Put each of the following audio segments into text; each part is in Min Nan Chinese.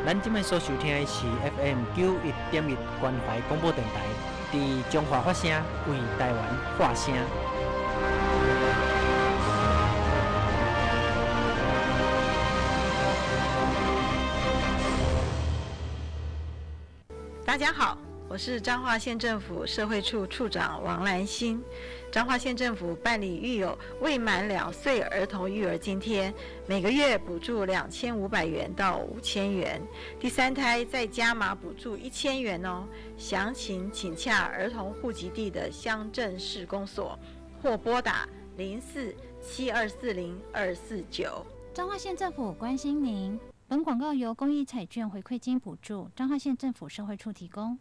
咱這擺所收聽的是 FM 91.1關懷廣播電臺，佇彰化發聲，為臺灣發聲。大家好，我是彰化縣政府社會處處長王蘭心。彰化縣政府辦理育有未滿2歲兒童育兒津貼，每個月補助2500元到5000元，第三胎再加碼補助1000元哦。詳情請洽兒童戶籍地的鄉鎮市公所，或撥打04-7240249。彰化縣政府關心您。本廣告由公益彩券回饋金補助，彰化縣政府社會處提供。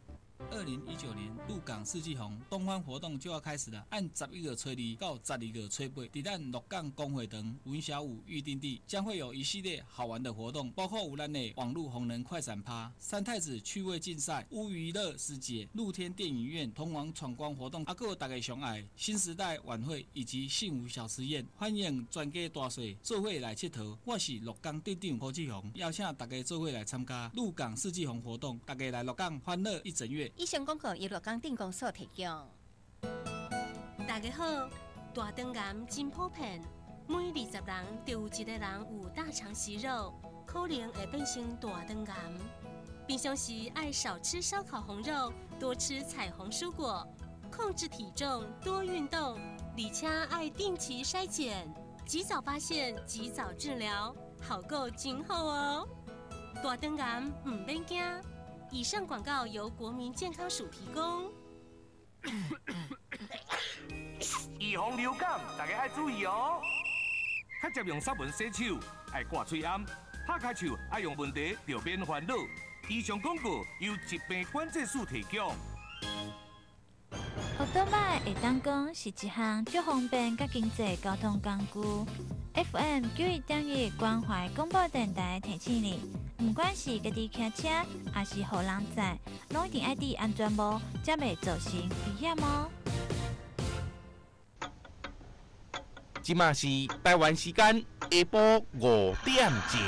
2019年鹿港四季紅東方活動就要開始了，按11月初2到12月初8，佇咱鹿港公會堂文小武預定地，將會有一系列好玩的活動，包括有咱的網路紅人快閃趴、三太子趣味競賽、烏魚樂世界、露天電影院、童王闖關活動，啊，閣有大家上愛新時代晚會以及幸福小吃宴，歡迎全家大細做伙來𨑨迌。我是鹿港鎮長柯志雄，邀請大家做伙來參加鹿港四季紅活動，大家來鹿港歡樂一整月。以上廣告由鹿港鎮公所提供。大家好，大腸癌真普遍，每20人就有一個人有大腸息肉，可能會變成大腸癌。平常時愛少吃燒烤紅肉，多吃彩虹蔬果，控制體重，多運動，而且愛定期篩檢，及早發現，及早治療，效果真好哦。大腸癌毋免驚。以上廣告由國民健康署提供。預防流感，大家愛注意哦。較捷用殺蚊洗手，愛掛喙罨，拍跤手愛用問題，就免煩惱。以上廣告由疾病管制署提供。歐多擺會當講是一項足方便佮經濟交通工具。FM 91.1關懷廣播電臺提醒你，毋管是家己騎車，抑是予人載，攏一定愛戴安全帽，才袂造成危險哦。這馬是臺灣時間下晡5點正。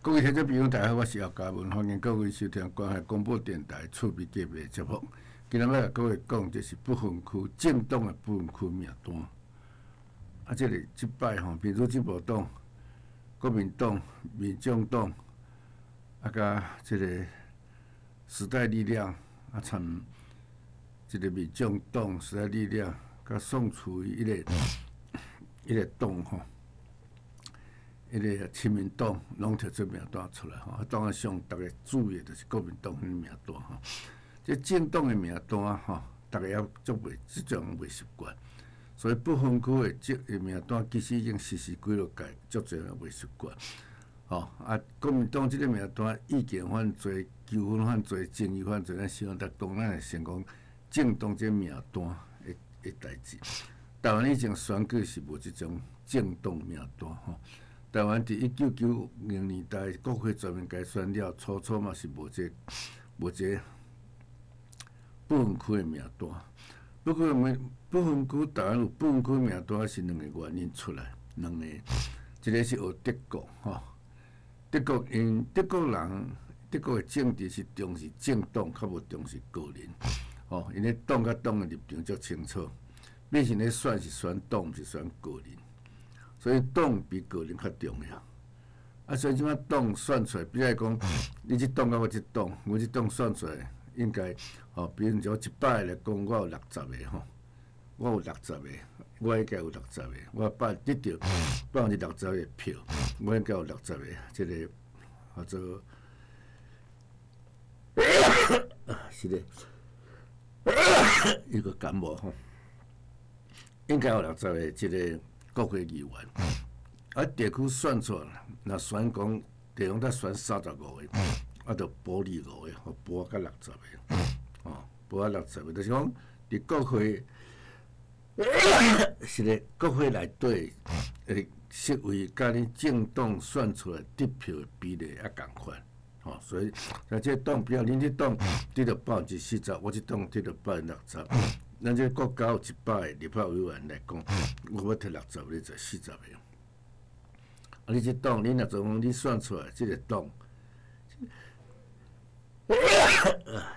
各位聽眾朋友，大家好，我是姚嘉文，歡迎各位收聽關懷廣播電臺趣味隔壁節目。今日欲共各位講，就是不分區政黨的不分區名單。啊，這个這擺吼，民主進步黨、國民黨、民眾黨，啊，佮這个時代力量，啊，參這个民眾黨、時代力量，佮宋楚瑜彼个黨吼。彼个親民黨攏提出名單出來吼，啊，當然上逐家注意的就是國民黨彼个名單吼。這政黨的名單吼，逐家猶足袂這種袂習慣，所以不分區的這个名單其實已經實施幾落屆，足濟人袂習慣。吼啊，國民黨這个名單意見遐濟，糾紛遐濟，爭議遐濟，咱先來講，咱會先講政黨這名單的代誌。台灣以前選舉是無這種政黨名單吼。台灣佇1990年代國會全面改選了，初初嘛是無這不分區的名單。不過不分區台灣有不分區名單是兩个原因出來，兩个，一个是學德國吼，德國𪜶德國人，德國的政治是重視政黨，較無重視個人，吼，𪜶咧黨佮黨的立場足清楚，變成咧選是選黨，毋是選個人。所以黨比個人較重要。啊，所以這擺黨選出來，比如講，你這黨佮我這黨，我這黨選出來應該，吼，比如講100個來講，我有60個吼，我有六十個，我應該有六十個，我百得著60%的票，我應該有六十個，這个叫做，是的，一個感冒吼，應該有六十個這个國會議員，啊，地區選出來，若選講地方才選35個，啊，就補你五個，予補到六十個，哦，補到六十個，就是講佇國會，是咧，國會內底的席位，佮你政黨選出來得票的比例猶仝款，吼，所以像這黨，比如恁這黨得著40%，我這黨得著60%。咱這國家有100個立法委員來講，我欲提六十，你就40個。啊，你這黨，你若做講你選出來這个黨，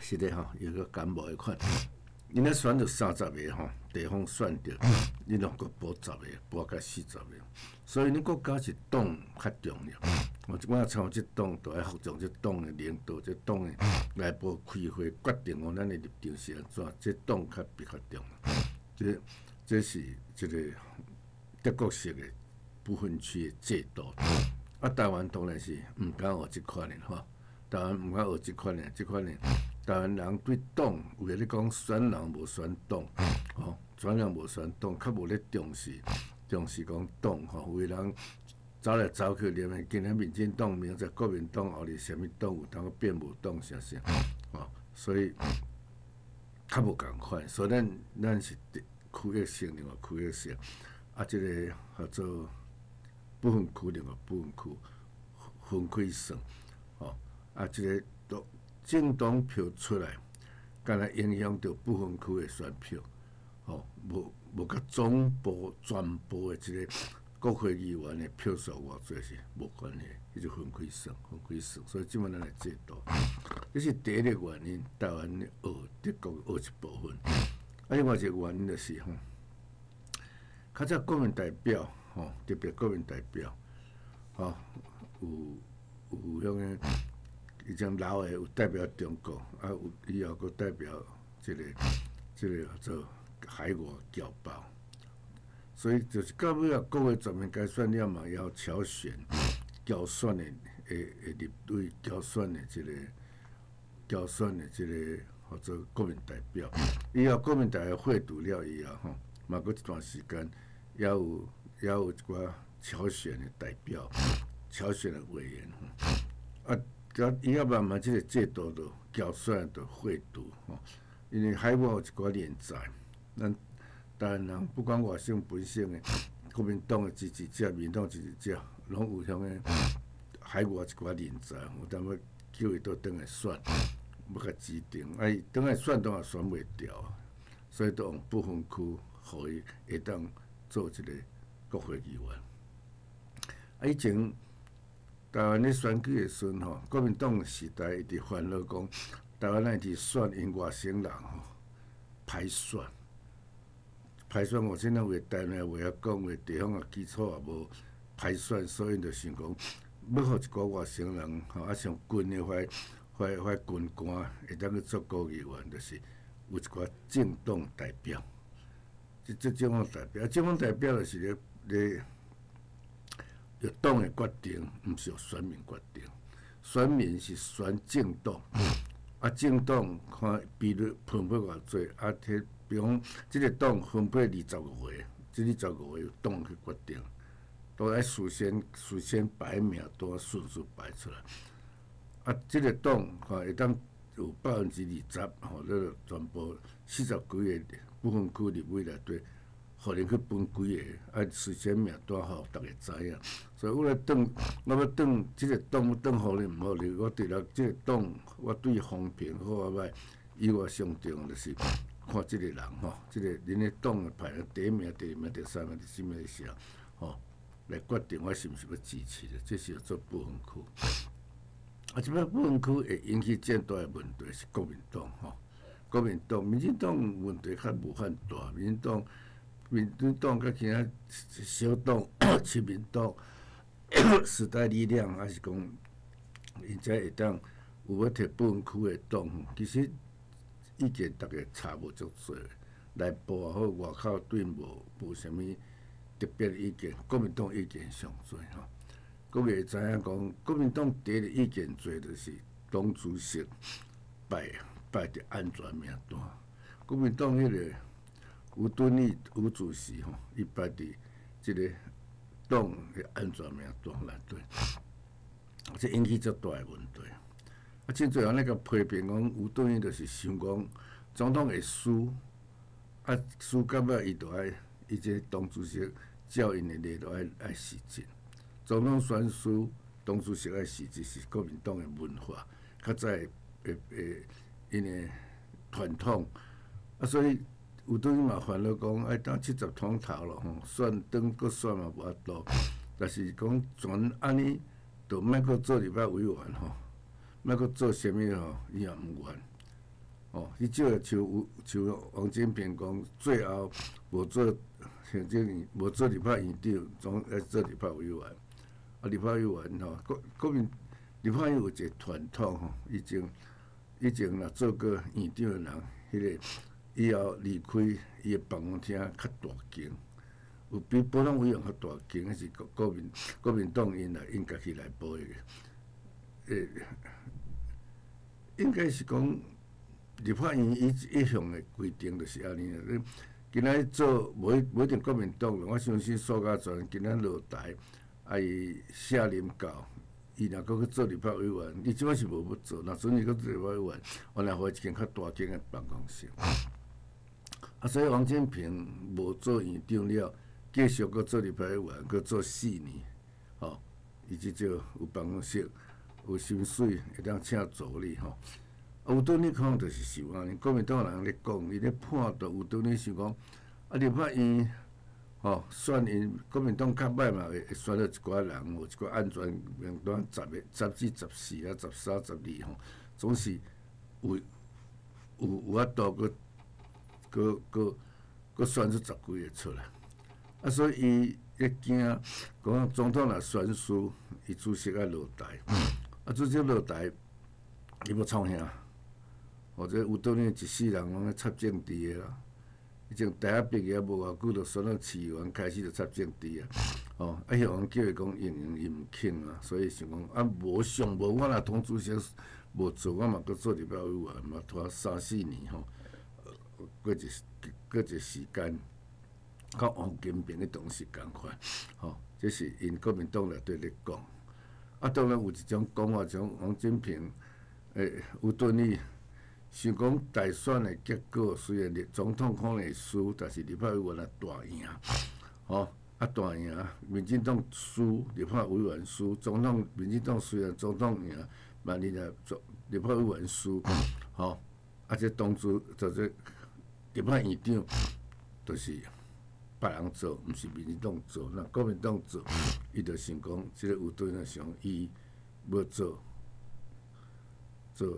是的吼，有個感冒的款，你若選著30個吼，地方選著，你攏閣補十個，補到40個。所以恁國家是黨較重要。我若參這黨，就愛服從這黨的領導，這黨的內部開會決定講咱的立場是按怎，這黨較比較重要。這是這个德國式的不分區的制度。啊，台灣當然是毋敢學這款的吼，台灣毋敢學這款的，這款的台灣人對黨有的咧講選人無選黨，吼，選人無選黨，較無咧重視重視講黨吼，有的人走來走去，連的今仔民進黨，明仔載國民黨，後日啥物黨有當變無黨啥啥，吼，所以較無仝款，所以咱是區域性另外區域性，啊，這个叫做不分區另外不分區分開算，吼，啊，這个都政黨票出來，敢若影響著不分區的選票，吼，無佮總部全部的這个國會議員的票數偌濟是無關係，彼就分開算，分開算，所以這擺咱的制度，這是第一个原因，台灣學德國學一部分。啊，另外一个原因就是吼，較早國民代表吼，特別國民代表，吼，有遐个以前老的有代表中國，啊有以後閣代表這个叫做海外僑胞。所以就是到尾啊，國會全面改選了嘛，要僑選、僑選的立委、僑選的這个叫做國民代表。以後國民代表廢除了以後吼，嘛閣一段時間，猶有一寡僑選的代表、僑選的委員。啊，以後慢慢這个制度就僑選就廢除吼，因為海外有一寡人才，咱台灣人不管外省本省的，國民黨的支持者、民黨支持者，攏有遐个海外一寡人才，有當欲叫伊倒轉來選，欲共指定，啊伊轉來選當然選袂著，所以都用不分區，予伊會當做一个國會議員。啊，以前台灣咧選舉的時陣吼，國民黨時代一直煩惱講，台灣愛去選𪜶外省人吼，歹選，歹選外省人話台灣話曉講話，地方的基礎也無歹選，所以就想講，欲予一寡外省人吼，啊像軍的遐軍官會當去做國議員，就是有一寡政黨代表，這政黨代表，政黨代表就是咧由黨的決定，毋是由選民決定。選民是選政黨，啊，政黨看比率分配偌濟，啊，彼比如講，這個黨分配25個，這25個由黨去決定，都愛事先排名單順序排出來。啊，這個黨看會當有20%吼，這個全部40幾個不分區立委內底，予𪜶去分幾个，啊，事先名單予逐家知影。所以我來當，我欲當這個黨，欲當予你毋予你，我對了這個黨，我對風評好抑䆀，以我上重要就是看這個人吼，這個恁的黨的排第一名、第二名、第三名、第四名的時候，吼，來決定我是毋是欲支持的，這是做不分區。啊，這擺不分區會引起真大的問題是國民黨吼，國民黨、民進黨問題較無遐大，民進黨佮其他小黨、親民黨、時代力量，抑是講𪜶才會當有欲提不分區的黨，其實意見逐家差無足濟，內部也好，外口對無啥物特別意見，國民黨意見上濟吼。各位會知影講，國民黨第一個意見濟就是黨主席擺佇安全名單。國民黨彼個吳敦義吳主席吼，伊擺佇這個黨的安全名單內底，這引起足大的問題。啊，真濟人咧共批評講，吳敦義就是想講總統會輸，啊輸到尾伊就愛，伊這個黨主席照𪜶的例就愛辭職。總統選輸，黨主席愛辭職是國民黨的文化，較早的𪜶的傳統。啊，所以吳敦義嘛煩惱講，愛當70通頭咯吼，選當閣選嘛無法度。但是講全按呢，就莫閣做立法委員吼，莫閣做啥物吼，伊也毋願。哦，伊只會像王金平講，最後無做行政院，無做立法院長，總愛做立法委員。啊，立法委員吼，國民立法院有一個傳統吼，以前若做過院長的人，彼個以後離開伊的辦公廳較大間，有比普通委員較大間，彼是國民黨𪜶來𪜶家己內部的，應該是講立法院一向的規定就是按呢。你今仔日做無一定國民黨，我相信蘇嘉全今仔落台。啊！伊卸任到，伊若閣去做立法委員，伊這擺是無欲做。若準伊閣做立法委員，原來予伊一間較大間的辦公室。啊，所以王金平無做院長了，繼續閣做立法委員，閣做4年，吼，伊至少有辦公室，有薪水，會當請助理，吼。啊，吳敦義可能就是想按呢，國民黨人咧講，伊咧判斷吳敦義想講，啊，立法院。吼，選𪜶國民黨較歹嘛，會選著一寡人，有一寡安全名單，10個、10至14啊，13、12吼，總是有法度閣選出10幾个出來。啊，所以伊咧驚講總統若選輸，伊主席愛落台。啊，主席落台，伊欲創啥？或者吳敦義一世人攏咧插政治的啦。以前大學畢業無偌久，就選到市議員，開始就插政治啊！吼，啊，彼人叫伊講應用，伊毋肯啊，所以想講啊，無上無我若黨主席無做，我嘛閣做立法委員嘛，拖三四年吼，過一時間，佮王金平彼當時仝款，吼，這是𪜶國民黨內底咧講。啊，當然有一種講法，像王金平、吳敦義。想講大選的結果雖然總統可能會輸，但是立法委員也大贏，吼啊大贏，民進黨輸，立法委員輸，總統民進黨雖然總統贏，萬一若總立法委員輸，吼啊這當初就是立法院長，就是別人做，毋是民進黨做。若國民黨做，伊就想講，這個有對想伊欲做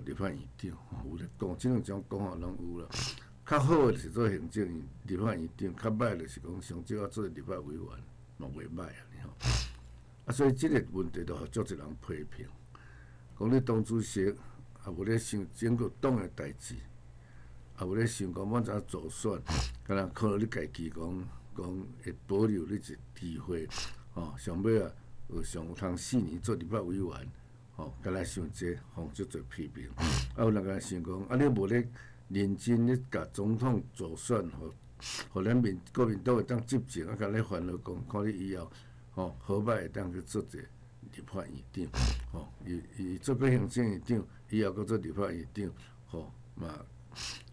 立法院長，有咧講，這兩種講法攏有啦。較好的是做行政院立法院長，較歹就是講上少做立法委員，嘛袂歹啊，吼。啊，所以這個問題就予足濟人批評，講你黨主席也無咧想整個黨的代誌，也無咧想講欲怎助選，敢若靠你家己講講會保留你一個機會，吼，上尾啊，有上有通4年做立法委員，吼，敢若想這予足濟批評，啊，有人敢想講，啊，你無咧認真咧共總統助選，予咱民國民黨會當執政，啊，共咧煩惱講，看你以後，吼，好歹會當去做一個立法院長，吼，伊伊做過行政院長，以後閣做立法院長，吼嘛，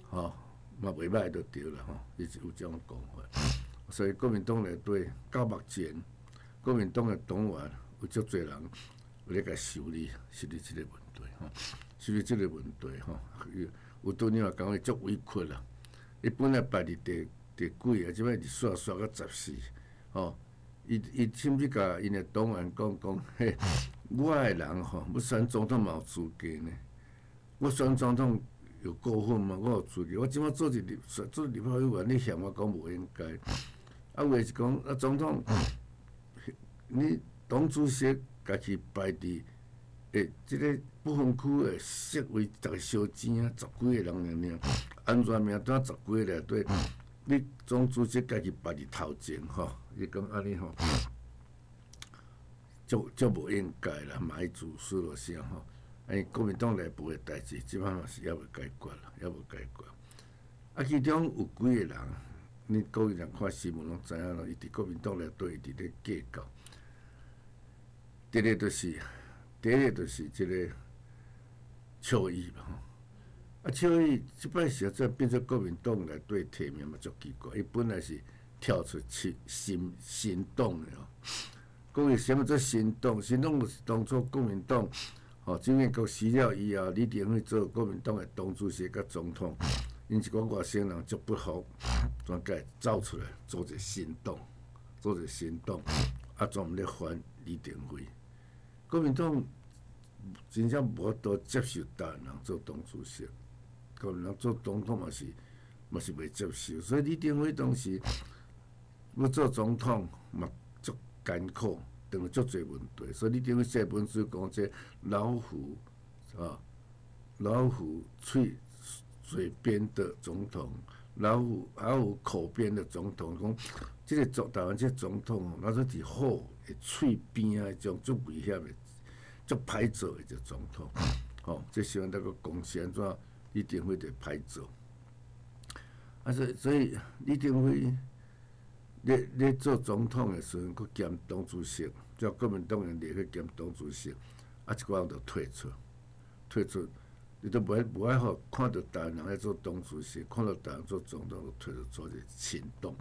吼嘛袂歹就對啦，吼，伊是有這種講法。所以國民黨內底到目前，國民黨的黨員有足濟人有咧共修理，修理這個問題，吼，修理這個問題，吼，有拄你嘛感覺足委屈啦。伊本來排佇第幾啊，這擺佇煞煞到14，吼。伊伊甚至共𪜶的黨員講講，嘿，我的人吼，欲選總統嘛有資格呢。我選總統有過分嗎？我有資格。我這擺做一立做立法委員，你嫌我講無應該？啊，有的是講啊，總統，你黨主席家己排佇欸，這個不分區的席位，逐个相爭啊，十幾個人爾爾，安全名單十幾個內底，你黨主席家己排佇頭前吼，伊講按呢吼，足足無應該啦，嘛愛自私落啥吼。哎，國民黨內部的代誌，這擺嘛是猶未解決啦，猶無解決。啊，其中有幾個人，你各位人看新聞攏知影咯，伊佇國民黨內底伊佇咧計較。第一個就是這個邱毅嘛吼。啊，邱毅這擺是怎變做國民黨內底提名嘛，足奇怪。伊本來是跳出新新新黨的吼。講伊啥物做新黨？新黨就是當初國民黨吼，蔣經國死了以後，李登輝做國民黨的黨主席佮總統，𪜶一寡外省人足不服，全共走出來組一個新黨，組一個新黨，啊，專門咧反李登輝。國民黨真正無法度接受台灣人做黨主席，國民黨做總統嘛是袂接受，所以李登輝當時欲做總統嘛足艱苦，當然足濟問題，所以李登輝寫本書講這老虎啊，老虎喙嘴邊的總統，老虎口邊的總統，講這個總台灣這個總統，那說是虎的喙邊仔彼種足危險的、足歹做的一個總統，吼，這時陣那個講是按怎李登輝就歹做，啊，所以李登輝咧做總統的時陣，閣兼黨主席，叫國民黨人入去兼黨主席，啊，一寡人就退出，退出，伊都無愛予看著台灣人咧做黨主席，看著台灣做總統，就退出組一個新黨。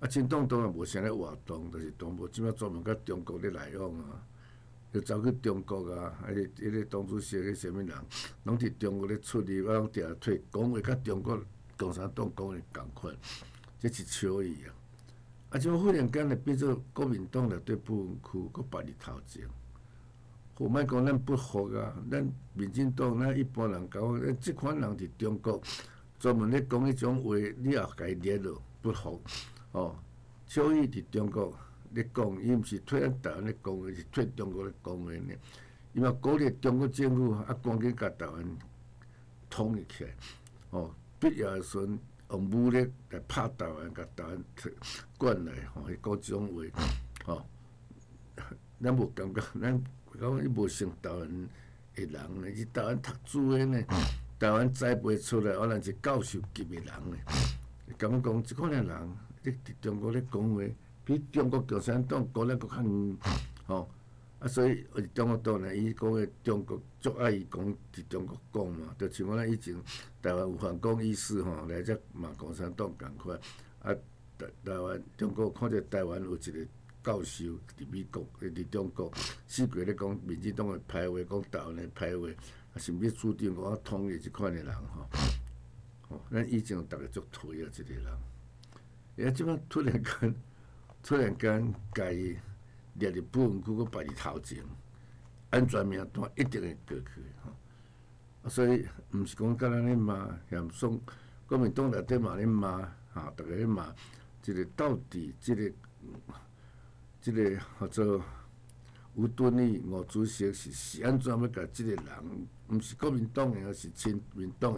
啊，新黨當然無啥咧活動，就是當無這擺專門佮中國咧來往啊，就走去中國啊，啊，彼個黨主席彼啥物人，攏佇中國咧出入，啊，攏定定退講話佮中國共產黨講的仝款，這是笑伊啊。啊，這忽然間就變做國民黨內底不分區，閣排佇頭前。好，莫講咱不服啊，咱民進黨咱一般人感覺，這款人佇中國專門咧講彼種話，你也共伊列落不服，吼。所以佇中國咧講，伊毋是替咱台灣咧講話，是替中國咧講話呢。伊嘛鼓勵中國政府啊，趕緊共台灣統一起來，吼，必要的時陣用武力來拍台灣，共台灣管來，吼，伊講這種話，吼，咱無感覺，咱講伊無像台灣的人，伊台灣讀書的呢，台灣栽培出來，可能是教授級的人呢。感覺講這款的人，你佇中國咧講話，比中國共產黨講得閣較遠，吼。啊，所以中國黨呢，伊講的中國足愛伊講佇中國講嘛，就像講咱以前台灣有反共意識吼，來遮罵共產黨仝款。啊，台灣中國看著台灣有一個教授佇美國，佇中國，四界咧講民進黨的歹話，講台灣的歹話，啊，甚至主張講統一這款的人吼，吼，咱以前逐个足推啊，這個人。欸，這擺突然間共伊列入不分區，閣擺佇頭前，安全名單一定會過去吼。所以毋是講干焦咧罵，嫌爽國民黨內底嘛咧罵，哈，逐家咧罵，這個到底這個號做吳敦義吳主席是按怎欲共這個人，毋是國民黨的，是親民黨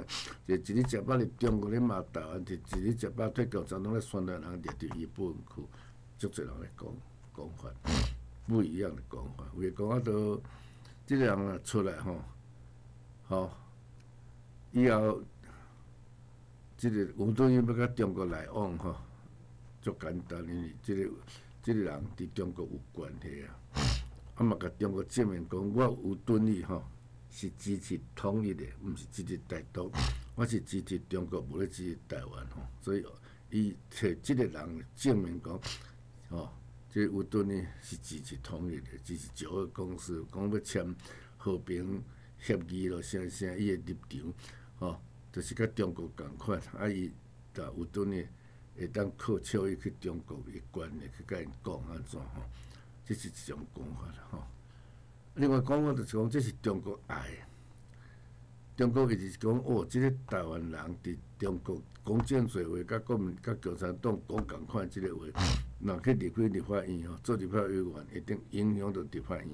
的，就一日食飽佇中國咧罵台灣，就一日食飽替共產黨咧宣傳人列佇伊不分區，足濟人咧講講法，不一樣的講法。有的講啊，都這個人若出來吼，吼，以後這個吳敦義欲共中國來往吼，足簡單，因為這個人佇中國有關係啊。啊嘛，共中國證明講，我吳敦義吼是支持統一的，毋是支持台獨，我是支持中國，無咧支持台灣吼。所以，伊揣這個人證明講，吼，這個吳敦義是支持統一的，支持九二共識，講欲簽和平協議咯，啥啥，伊的立場吼，就是佮中國仝款。啊，伊共吳敦義會當靠笑伊去中國伊關係去共𪜶講按怎吼。這是一種講法啦，吼。另外講法就是講，這是中國愛的。中國伊就是講，哦，這個台灣人佇中國講真濟話，佮國民、佮共產黨講仝款這個話，若去入去立法院吼，做立法委員，一定影響著立法院，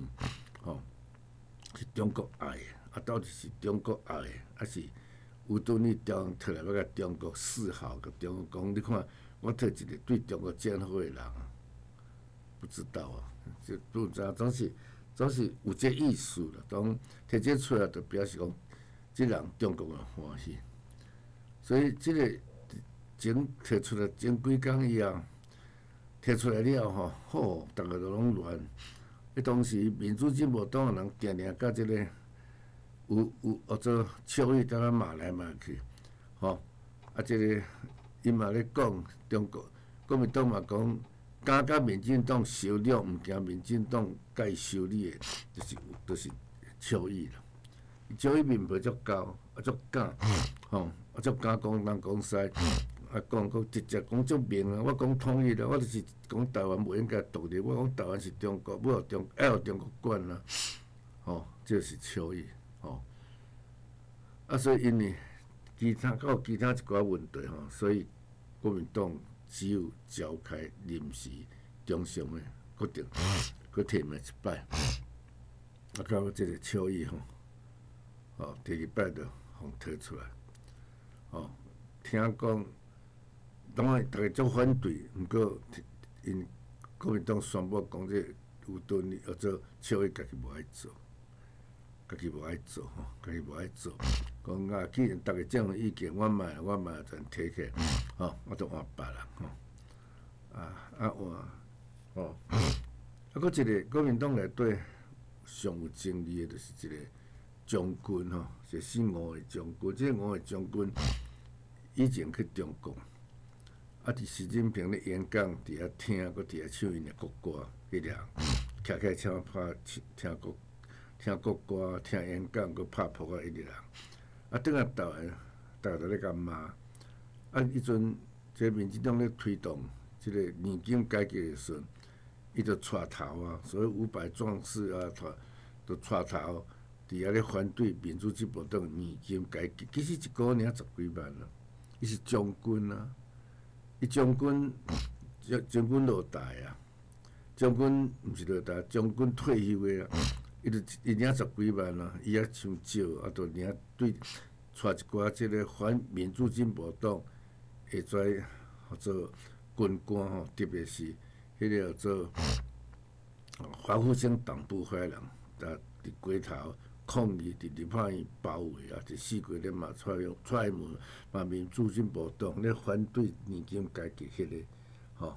吼。是中國愛的，啊，到底是中國愛的，抑是吳敦義中提來欲共中國示好，共中國講，你看我提一個對中國真好的人，不知道啊。這不知，總是有這意思啦。當提這出來，就表示講，這人中國會歡喜。所以這個前提出來前幾工以後，提出來了後，吼，逐家都攏亂。彼當時民主進步黨的人定定佮這個有學做笑伊，佇咧罵來罵去，吼。啊，這個伊嘛咧講中國國民黨嘛講。敢佮民進黨相兩，毋驚民進黨共伊修理的，就是笑伊啦。笑伊面皮足厚，啊足敢，吼，啊足敢講東講西，啊講閣直接講足明啊！我講統一啦，我就是講台灣袂應該獨立，我講台灣是中國，欲予中愛予中國管啊，吼，這是笑伊，吼。啊，所以因為其他閣有其他一寡問題吼，所以國民黨只有召開臨時中常的決定，閣提名一擺，啊，到這個笑伊吼，吼，第二擺就予提出來，吼，聽講當然逐家足反對，毋過𪜶國民黨宣布講這個吳敦義抑做笑伊家己無愛做，家己無愛做吼，家己無愛做，講啊，既然逐家這種意見，我嘛全提起來，吼，我就換別人吼，啊換，吼，啊，閣一個國民黨內底上有爭議的，就是一個將軍吼，是姓吳的將軍。這個吳的將軍以前去中國，啊，佇習近平咧演講，佇遐聽，閣佇遐唱𪜶的國歌，彼個人徛起來唱拍聽國歌、聽演講，閣拍噗仔彼個人。啊，轉來台灣，逐家都咧共罵。啊，彼陣這個民進黨咧推動這個年金改革的時陣，伊就帶頭啊，所謂500壯士啊，都帶頭佇遐咧反對民主進步黨年金改革。其實一個月領十幾萬啊，伊是將軍啊，伊將軍將軍落台啊，將軍毋是落台，將軍退休的啊，伊就伊領十幾萬啊，伊猶傷少，啊，就領對帶一寡這個反民主進步黨會使號做軍官吼，特別是彼個叫做華復興黨部遐人，佇街頭抗議，佇立法院包圍啊，佇四界咧嘛出來門，嘛民主進步黨咧反對年金改革彼個吼，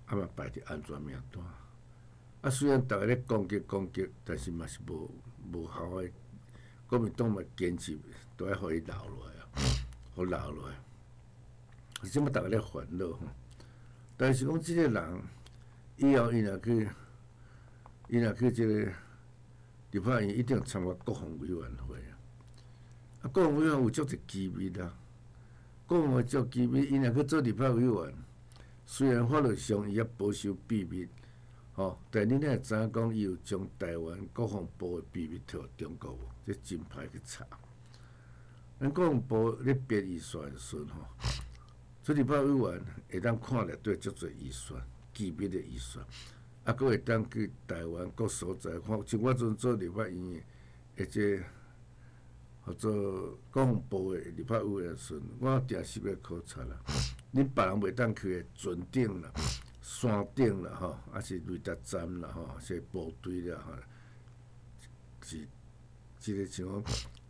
啊嘛排佇安全名單。啊，雖然逐家咧攻擊攻擊，但是嘛是無效的。國民黨嘛堅持都愛予伊留落來啊，予留落來。這麼逐家咧煩惱吼，但是講這個人以後伊若去這個立法院，一定參加國防委員會啊。啊，國防委員會有足濟機密啊，國防會足機密，伊若去做立法委員，雖然法律上伊猶保守秘密，吼，但你若會知影講伊有將台灣國防部的秘密提予中國無？這真歹去查。咱國防部咧編預算的時陣吼，助立法委員會當看內底足濟預算，機密的預算，啊，閣會當去台灣各所在看。像我陣做立法院的，或者或做國防部的立法委員的時陣，我定時去考察啦。恁別人袂當去的船頂啦、山頂啦，吼，抑是雷達站啦，吼，是部隊啦，吼，是這个像講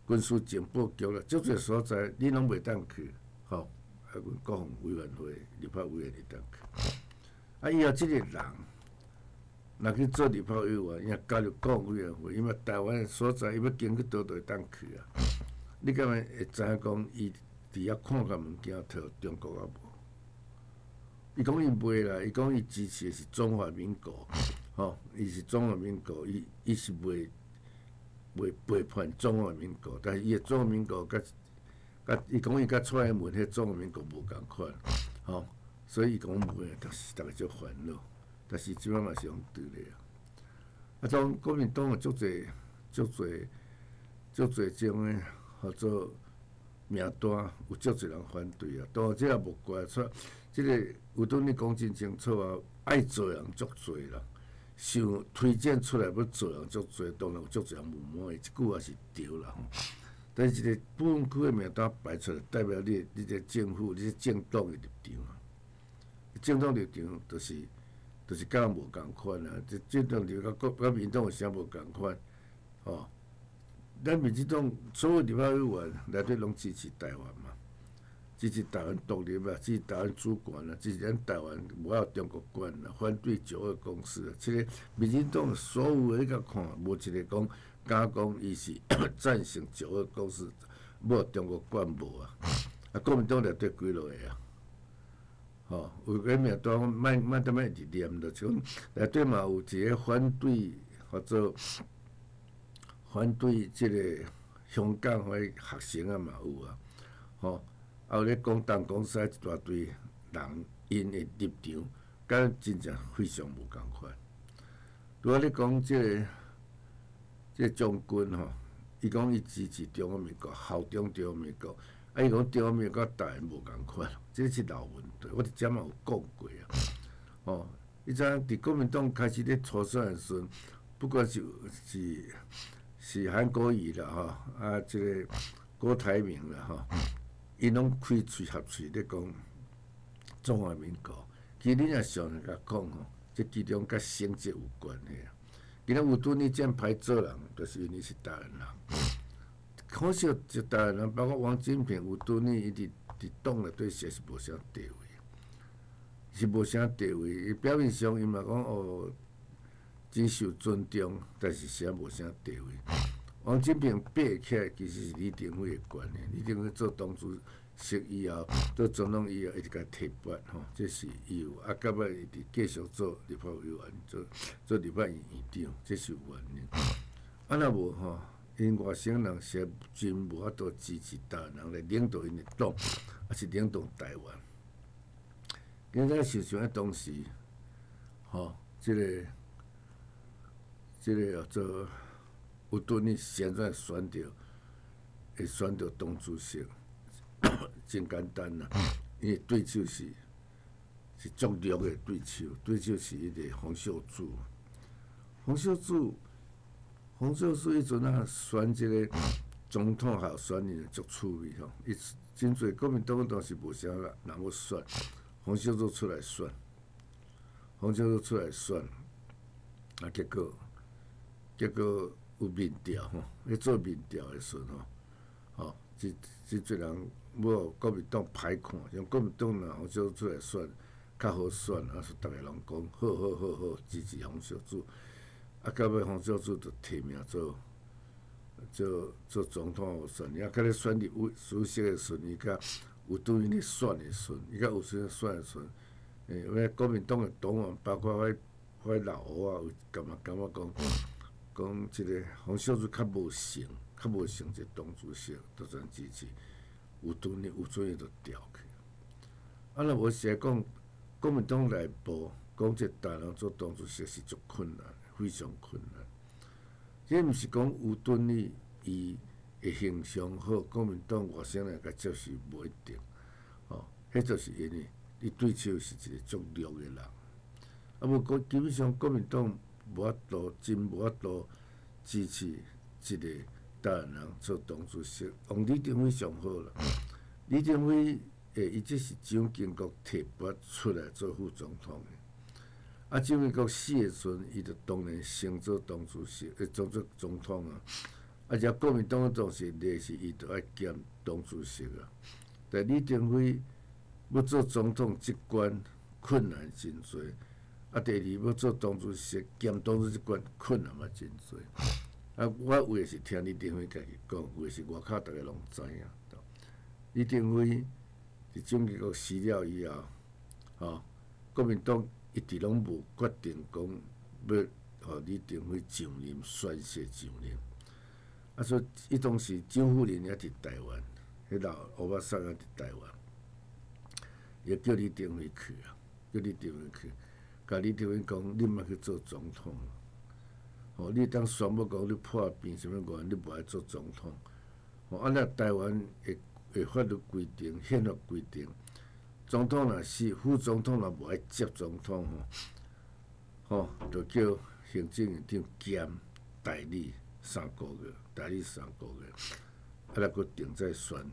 軍事情報局啦，足濟所在你攏袂當去，吼。啊，阮國防委員會立法委員會當去。啊，以後這个人若去做立法委員，伊若加入國防委員會，因為台灣的所在，伊欲經去佗都會當去啊。你敢會知影講伊佇遐看共物件提予中國啊無？伊講伊袂啦，伊講伊支持的是中華民國，吼，伊是中華民國，伊是袂背叛中華民國，但是伊的中華民國佮伊講伊佮蔡英文彼中華民國無仝款，吼，所以伊講袂，但是逐家足煩惱，但是這擺嘛是用對的啊。啊，當國民黨有足濟足濟足濟種的號做名單，有足濟人反對啊。當然這也無怪出，這个有當你講真清楚啊，愛做的人足濟啦，想推薦出來欲做人足濟，當然有足濟人毋滿意，這句話是對啦吼。但是一個不分區的名單排出來，代表你這政府、你這政黨的立場啊。政黨立場就是佮人無仝款啊！這政黨立場佮民黨有啥無仝款？吼，咱民進黨所有立法委員內底攏支持台灣嘛，支持台灣獨立啊，支持台灣主權啊，支持咱台灣無愛中國管啊，反對九二共識啊。這个民進黨所有的你共看，無一个講敢講伊是贊成九二共識，無愛中國管無啊。啊，國民黨內底幾落個啊？吼，有個名單，莫莫踮咧一直念，就是講內底嘛有一个反對，或者反對這个香港彼學生啊嘛有啊，吼，啊有咧講東講西一大堆人，𪜶的立場，佮真正非常無仝款。拄仔咧講這个將軍吼，伊講伊支持中華民國，效忠中華民國。啊！伊講中華民國佮台灣無仝款，這是老問題。我佇遮嘛有講過啊。吼，伊知影佇國民黨開始咧初選的時陣，不管是韓國瑜啦吼，啊，這个郭台銘啦吼，𪜶攏開喙合喙咧講中華民國。其實你若詳細共講吼，這其中佮省籍有關係啊。今仔吳敦義這樣歹做人，就是因為是台灣人。可惜，一台灣人，包括王金平、吳敦義，伊佇黨內底實是無啥地位，是無啥地位。伊表面上伊嘛講哦，真受尊重，但是實無啥地位。王金平爬起來，其實是李登輝的關係。李登輝做黨主席以後，做總統以後，伊就共提拔吼，這是伊有。啊，到尾伊佇繼續做立法委員，做立法院院長，這是有原因。啊，若無吼，𪜶外省人實真無法度支持台灣人來領導𪜶的黨，抑是領導台灣。今仔想想當時，吼，這个叫做吳敦義是按怎選著，會選著黨主席，真簡單啦，因為對手是足弱的對手，對手是彼个洪秀柱。洪秀柱，洪秀柱彼陣啊選這个總統候選人足趣味吼，伊真濟國民黨當時無啥人欲選，洪秀柱出來選，洪秀柱出來選，啊結果有民調吼，咧做民調的時陣吼，吼，這濟人欲國民黨歹看，像國民黨若洪秀柱出來選較好選，啊，所以逐家攏講好好好好支持洪秀柱。啊，到尾洪秀柱就提名做總統候選人，啊，佮咧選立委主席的時陣，伊佮吳敦義咧選的時陣，伊佮吳敦義選的時陣，欸，國民黨的黨員，包括彼老胡啊，有感覺講這个洪秀柱較無成，較無成一個黨主席，就全支持吳敦義，吳敦義就調去。啊，若無實在講，國民黨內部講這台灣人做黨主席是足困難，非常困難。這毋是講吳敦義伊的形象好，國民黨外省人共接受無一定。吼，彼就是因為伊對手是一個足弱的人。啊，無講基本上國民黨無法度，真無法度支持一個台灣人做黨主席。王李登輝上好啦，李登輝伊這是蔣經國提拔出來做副總統的。啊，蔣經國死的時陣，伊就當然先做黨主席，做做總統啊。啊，只國民黨當時例是伊就愛兼黨主席啊。但李登輝欲做總統這關困難真濟，啊，第二欲做黨主席兼黨主席這關困難嘛真濟。啊，我有的是聽李登輝家己講，有的是外口逐家攏知影。李登輝佇蔣經國死了以後，吼，國民黨一直攏無決定講欲予李登輝上任，宣誓上任。啊，所以伊當時蔣富林也佇台灣，彼老歐巴桑也佇台灣，伊叫李登輝去啊，叫李登輝去，共李登輝講，你莫去做總統，吼，你當宣布講你破病啥物原因，你無愛做總統，吼，啊，若台灣的法律規定、憲法規定，總統若死，副總統若無愛接總統吼，吼，就叫行政院長兼代理3個月，代理三個月，啊，來閣定再選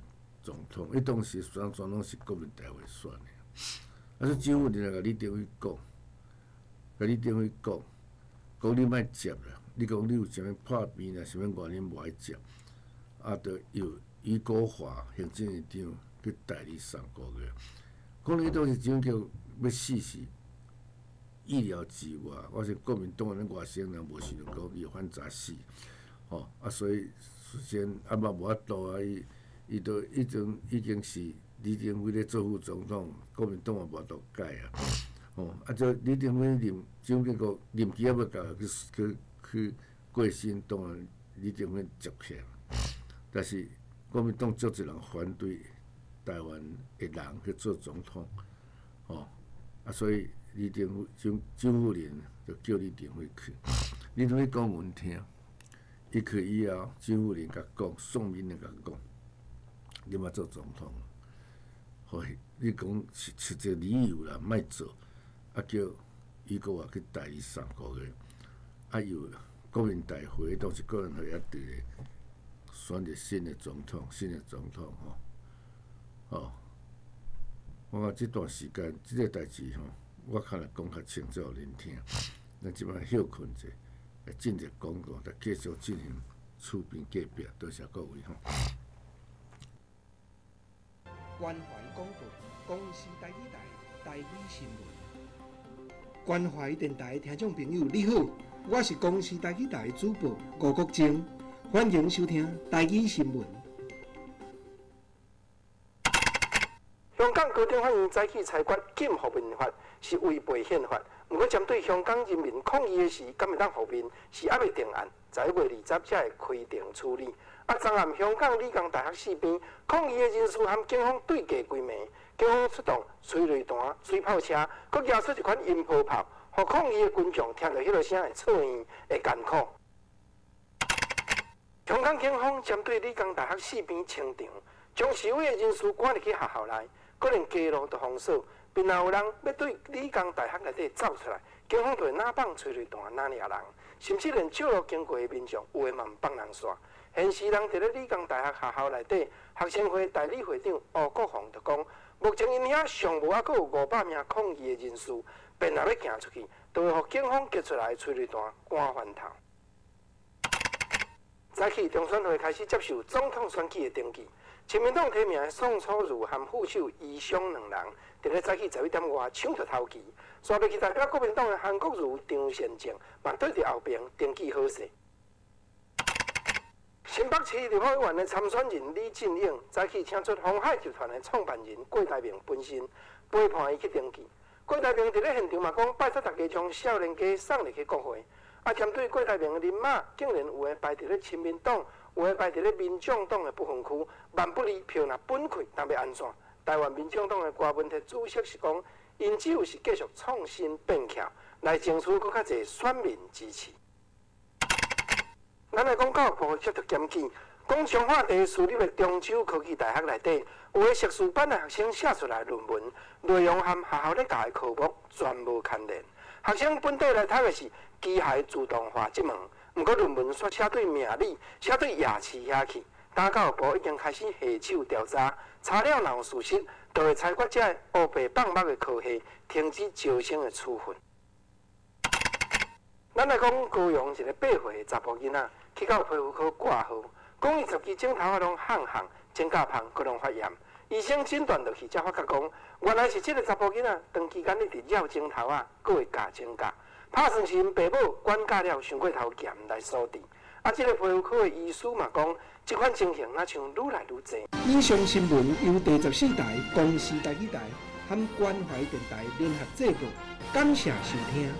總統。伊當時選總統是國民大會選的，啊，所以蔣富林共李登輝講，共李登輝講，講你莫接啦，你講你有啥物破病啦，啥物原因無愛接，啊，就由余國華行政院長去代理三個月。可能伊當時蔣經國欲死是意料之外，我是國民黨的外省人無想著講伊會反早死，吼啊，所以事先啊嘛無法度啊，伊伊都已經已經是李登輝咧做副總統，國民黨嘛無法度改啊，吼啊，這李登輝任蔣經國任期猶未到，去去去過身，當然李登輝接起來，但是國民黨足濟人反對台灣的人去做總統，吼啊，所以李登輝蔣蔣富林就叫李登輝去，李登輝講阮聽，伊去以後，蔣富林共講，宋美齡共講，你莫做總統，予你講是實際理由啦，莫做，啊叫余國華去代理三個月，啊由國民大會當時國民大會猶佇咧選一個新的總統，新的總統吼，吼，我講這段時間這個代誌吼，我較來講較清楚予恁聽。咱這擺歇睏者，來進入廣告，再繼續進行厝邊隔壁。多謝各位吼。關懷廣播公視台語台台語新聞。關懷電台聽眾朋友，你好，我是公視台語台主播吳國楨，歡迎收聽台語新聞。香港高等法院早起裁決禁復民法是違背憲法，毋過針對香港人民抗議的事，敢會當復民是猶未定案，11月20才會開庭處理。啊，昨暗香港理工大學四邊抗議的人士和警方對峙規暝，警方出動催淚彈、水炮車，閣舉出一款音波炮，予抗議的群眾聽著彼个聲會剉院會艱苦。香港警方針對理工大學四邊清場，將示威的人士趕入去學校內。閣連街路都封鎖，並若有人欲對理工大學內底走出來，警方就會若放催淚彈，若掠人，甚至連少路經過的民眾，有的嘛毋放人煞。現時人佇咧理工大學學校內底，學生會代理會長吳國宏就講，目前𪜶遐尚無猶閣有500名抗議的人士，便若欲行出去，就會予警方擊出來的催淚彈趕翻頭。早起中選會開始接受總統選舉的登記。親民黨提名的宋楚瑜和副手余湘兩人，佇咧早起11點外搶著頭旗，煞落去代表國民黨的韓國瑜、張善政嘛對佇後爿登記好勢。新北市立法委員的參選人李進勇，早起請出鴻海集團的創辦人郭台銘本身陪伴伊去登記。郭台銘佇咧現場嘛講，拜託大家將少年家送入去國會。啊，針對郭台銘的人馬，竟然有的排佇咧親民黨，有的排佇咧民眾黨的不分區，萬不利票若分開，當欲按怎？台灣民眾黨的郭文鐵主席是講， 𪜶只有是继续创新变巧，来争取阁较济选民支持。咱来讲教育部接到检举，讲彰化地私立的中州科技大学内底，有的硕士班的学生写出来论文内容和学校咧教的科目全无牵连。学生本底来读的是机械自动化这门，毋过论文却写对命理、写对夜市遐去。今教育部已经开始下手调查，查了若有事实，就会裁决这个乌白放目的科系停止招生的处分。咱来讲高雄一个8岁的查埔囡仔去到皮肤科挂号，讲伊10支指头仔拢红红，指甲缝阁拢发炎。医生诊断落去，才发觉讲，原来是这个查埔囡仔长期间一直绕指头仔，阁会咬指甲，拍算是𪜶爸母管教了伤过头严来所致。啊，这个皮肤科的医师嘛讲，这款情形若像愈来愈济。以上新闻由第14台公视台语台和关怀电台联合制作，感谢收听。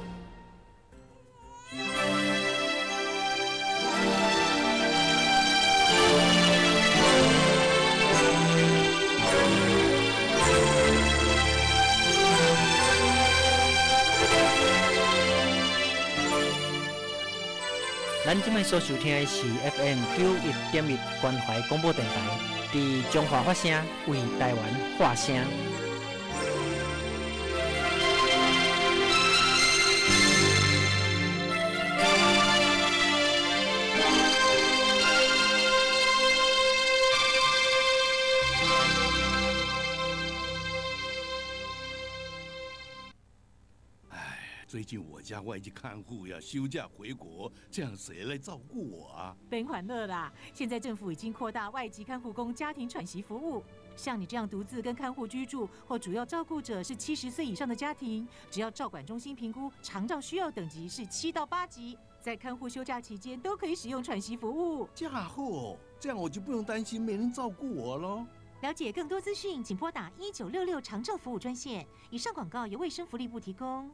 咱这摆所收听的是 FM 91.1关怀广播电台，伫彰化发声，为台湾发声。最近我家外籍看护要休假回国，这样谁来照顾我啊？别烦恼啦，现在政府已经扩大外籍看护工家庭喘息服务，像你这样独自跟看护居住或主要照顾者是70岁以上的家庭，只要照管中心评估长照需要等级是7到8级，在看护休假期间都可以使用喘息服务。这好，这样我就不用担心没人照顾我喽。了解更多资讯，请拨打1966长照服务专线。以上广告由卫生福利部提供。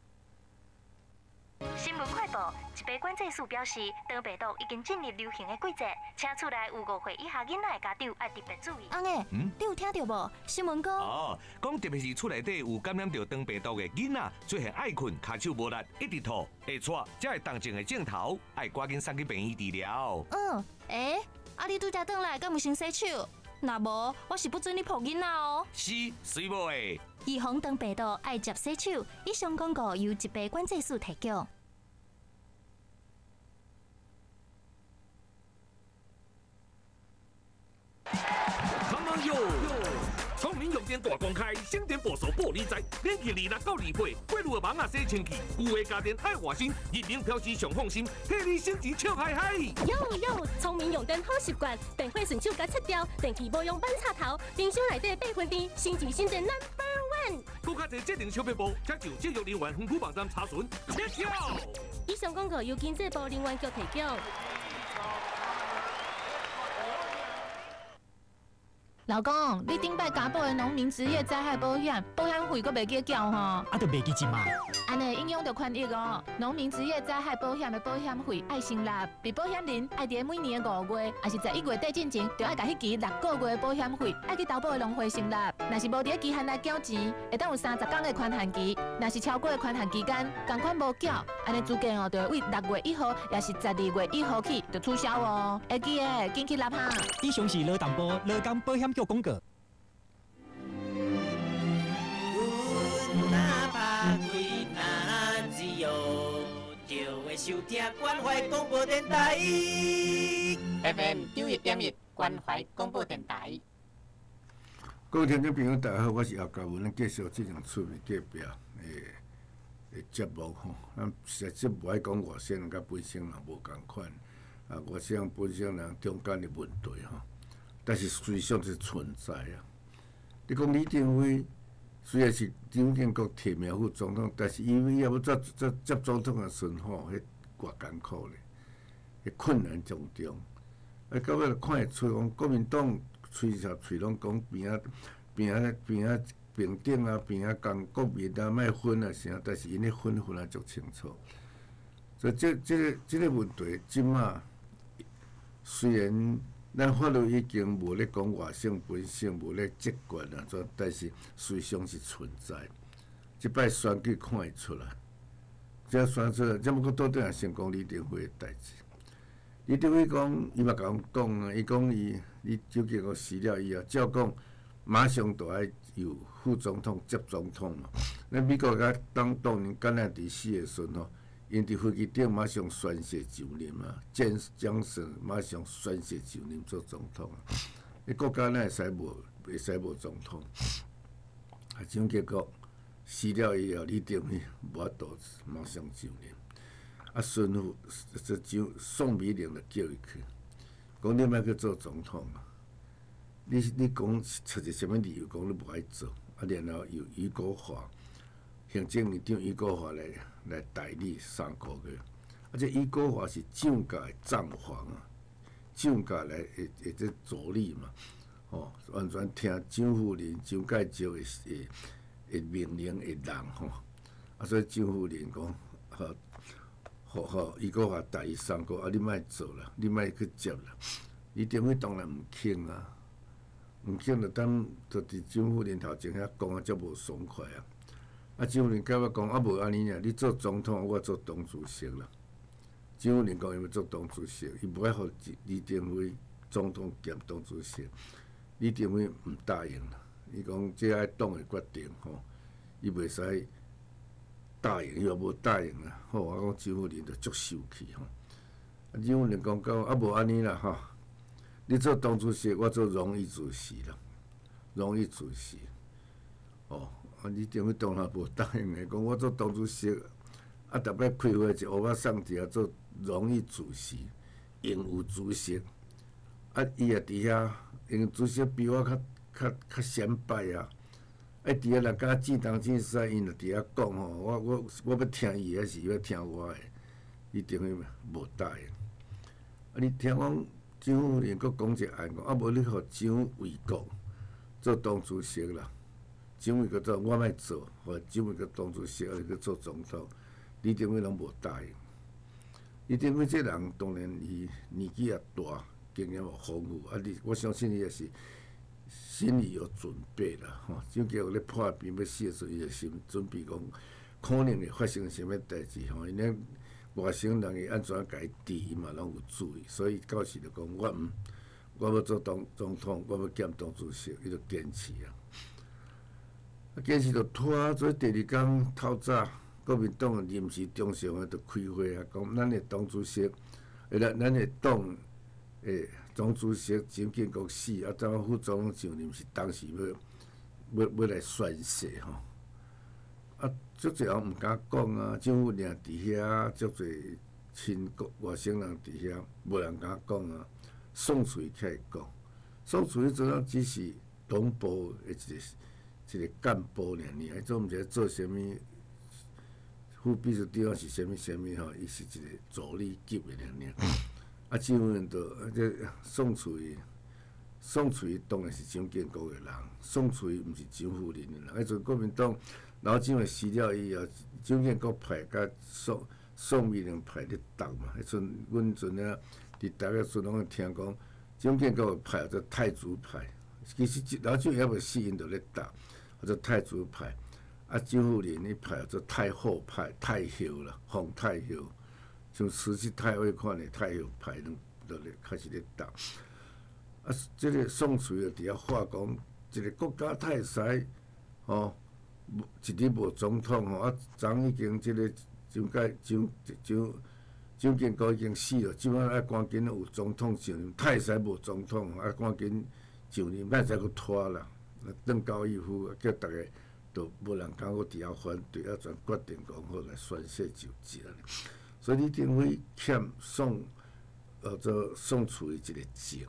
新闻快报：一个管制署表示，肠病毒已经进入流行的季节，请厝内有5岁以下囡仔的家长要特别注意。翁仔，你有听到无？新闻讲哦，讲特别是厝内底有感染到肠病毒的囡仔，最近爱困、跤手无力、一直吐、会喘，才会动静的症头，爱赶紧送去病院治疗。嗯，欸，啊你拄才转来，敢有先洗手？若无，我是不准你抱囡仔哦。是，随无的。预防肠病毒，爱捷洗手。以上广告由疾病管制署提供。Come on yo！聪明用电大公开，省电报数报你知。免去26到28，过滤的网仔洗清气，旧的家电爱换新，日明飘时上放心，替你省钱笑嗨嗨。哟哟，聪明用电好习惯，电费顺手共切掉，电器无用免插头，冰箱内底备份电，省钱省电 number one。阁较济节能小撇步，请上节约能源分区网站查询。以上广告由经济部能源局提供。老公，你顶摆加保的农民职业灾害保险，保险费阁袂记缴吼？啊，就袂记一嘛。按呢影响著权益哦。农民职业灾害保险的保险费爱成立，被保险人爱伫每年的5月，抑是11月底进前，就爱共彼期6个月的保险费爱去投保的农会成立。若是无伫期限内缴钱，会当有30天的宽限期；若是超过的宽限期间，仝款无缴，按呢资格哦，就会为6月1号，抑是12月1号起就取消哦。会记得紧去纳哈。以上是劳动部劳工保险局广告。收听关怀广播电台，FM 91.1关怀广播电台。各位听众朋友，大家好，我是姚嘉文，咱继续进行趣味隔壁的节目吼。咱实际无爱讲外省人佮本省人无仝款，啊，外省人本省人中间的问题吼，但是实际上是存在啊。你讲李登辉虽然是蒋经国提名副总统，但是因为伊也欲接接总统的时阵吼，彼偌艰苦咧，彼困难重重。啊，到尾就看会出讲国民党喙舌喙拢讲边仔边仔边仔平等啊，边仔共国民啊，莫分啊啥，但是𪜶咧分分啊足清楚。所以这个问题，这马虽然咱法律已经无咧讲外省本省，无咧职权啊，但是事实上是存在。這擺選舉看會出來，這選出來，這毋過倒轉來成功李登輝的代誌。李登輝講，伊嘛共阮講啊，伊講伊，伊蔣經國死了以後，照講馬上就愛由副總統接總統嘛。咱美國甲當當年甘迺迪死的時陣吼，𪜶佇飛機頂馬上宣誓就任啊，蔣江省馬上宣誓就任做總統啊。彼國家哪會使無，會使無總統？啊，蔣經國死了以後，李登輝無法度馬上就任。啊，孫夫這蔣宋美齡就叫伊去，講你莫去做總統啊！你講出一個啥物理由，講你無愛做？啊，然後由余國華行政院長余國華來代理3個月。啊，這余國華是蔣家的帳房啊，蔣家來會這助理嘛，吼，完全聽蔣夫人蔣介石的命令的人吼。啊，所以蔣夫人講，好，好好，余國華代理三個月，啊，你莫做啦，你莫去接啦。李登輝當然毋肯啊，毋肯就等就佇蔣夫人頭前遐講啊，足無爽快啊。啊，蔣夫人到尾講啊，無按呢爾，你做總統，我做黨主席啦。蔣夫人講伊欲做黨主席，伊無愛予李登輝總統兼黨主席。李登輝毋答應啦，伊講這愛黨的決定吼，伊袂使答應，伊也無答應啦。好，我講蔣夫人就足受氣吼。啊，蔣夫人講到啊，無按呢啦吼，你做黨主席，我做榮譽主席啦，榮譽主席。哦，啊，李登輝當然無答應的，講我做黨主席，啊，逐擺開會一烏巴桑佇遐做榮譽主席，榮譽主席，啊，伊也佇遐，因為主席比我較先擺啊，啊，佇遐若敢指東指西，𪜶就佇遐講吼，我欲聽伊，還是伊欲聽我的？李登輝無答應。啊，你聽講蔣夫人閣講一個案，講啊，無你予蔣緯國做黨主席啦。蔣緯國做，我莫做，予蔣緯國黨主席，啊，去做總統，李登輝攏無答應。李登輝這人當然伊年紀也大，經驗也豐富，啊，你我相信伊也是心裡有準備啦，吼。蔣經國咧破病欲死的時陣，伊就心準備講可能會發生啥物代誌吼，𪜶咧外省人會按怎共伊治，伊嘛攏有注意，所以到時就講我毋，我欲做黨總統，我欲兼黨主席，伊就堅持啊。啊，堅持就拖，所以第二工透早，國民黨臨時中常會就開會啊，講咱的黨主席，咱的黨的總主席蔣經國死，啊，怎副總統上任是當時欲來宣誓吼。啊，足濟人毋敢講啊，蔣夫人佇遐，足濟親國外省人佇遐，無人敢講啊。宋楚瑜起來講，宋楚瑜陣啊只是黨部的一個幹部爾爾，彼陣毋知做啥物，副秘書長是啥物啥物吼，伊是一個助理級的爾爾。啊，蔣夫人就啊，這宋楚瑜，宋楚瑜當然是蔣經國的人，宋楚瑜毋是蔣夫人的人。彼陣國民黨老蔣的死了以後，蔣經國派佮宋美齡派咧鬥嘛。彼陣阮陣啊，佇台北陣攏會聽講，蔣經國派做太子派，其實老蔣猶未死，𪜶就咧鬥，叫做太子派。啊，蔣夫人伊派做太后派，太后啦，皇太后，像慈禧太后款的太后派，攏都咧開始咧鬥。啊，這個宋楚瑜佇遐話講，一個國家太使吼，一日無總統吼，啊，昨已經這個蔣介蔣蔣蔣經國已經死了，這擺愛趕緊有總統上任，太使無總統，啊，趕緊上任，莫再閣拖啦。鄧高義夫叫逐家都無人敢閣佇遐反對，啊，全決定講好來宣誓就職。所以李登輝欠宋，做宋楚瑜一個情，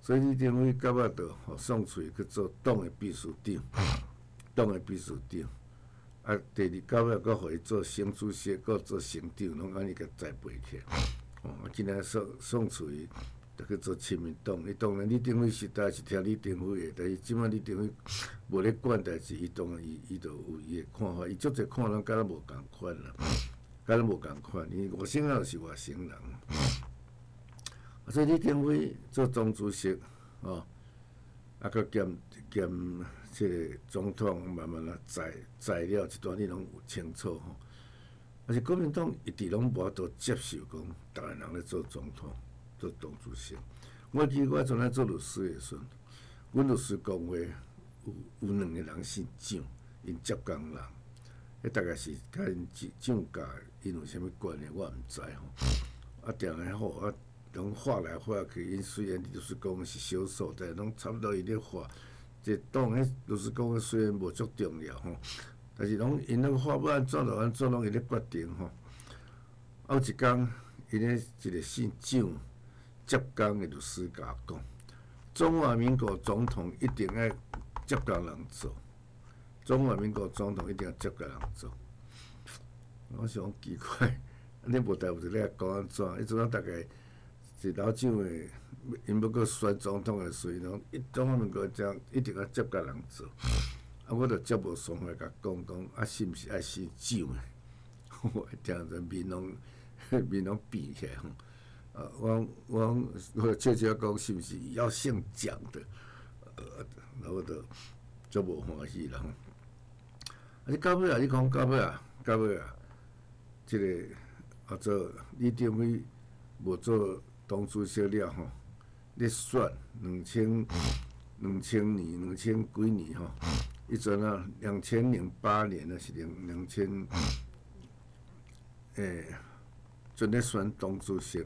所以李登輝到尾就予宋楚瑜去做黨的秘書長，黨的秘書長。啊，第二到尾閣予伊做省主席，閣做省長，攏按呢共栽培起來。哦，今仔宋楚瑜就去做親民黨，伊當然李登輝時代是聽李登輝的，但是這擺李登輝無咧管代誌，伊當然伊就有伊的看法，伊足濟看攏敢若無仝款啦，敢若無仝款，因為外省人就是外省人。啊，所以李登輝做總主席，哦，啊，閣兼兼這个总统慢慢啊在在了這段你攏有清楚吼。但是國民黨一直攏無法度接受講台灣人咧做總統、做黨主席。我記得我陣咧做律師的時陣，阮律師公會有兩个人姓蔣，𪜶浙江人，彼大概是佮𪜶蔣家𪜶有啥物關係，我毋知吼。啊，定下好啊，攏畫來畫去，𪜶雖然律師公會是少數，但攏差不多伊咧畫。這黨彼律師公會雖然無足重要吼。但是攏𪜶攏話欲按怎就按怎，攏伊咧決定吼。啊，有一工，𪜶咧一个姓蔣浙江的律師共我講，中華民國總統一定愛浙江人做，中華民國總統一定愛浙江人做。我想講奇怪，你無代無誌咧講按怎？彼陣大概是老蔣的，𪜶欲閣選總統的時陣，攏中華民國這一定愛浙江人做。啊！我就足無爽快，共講講啊，是毋是愛姓蔣的？我聽陣面攏面攏變起來吼！啊，我我我悄悄講，是毋是要姓蔣的？然後就足無歡喜啦吼！啊，你到尾啊，你講到尾啊，到尾啊，這个啊做李登輝無做黨主席了吼，咧選2000年、兩千幾年吼。彼陣啊，2008年啊，是兩千，陣咧選黨主席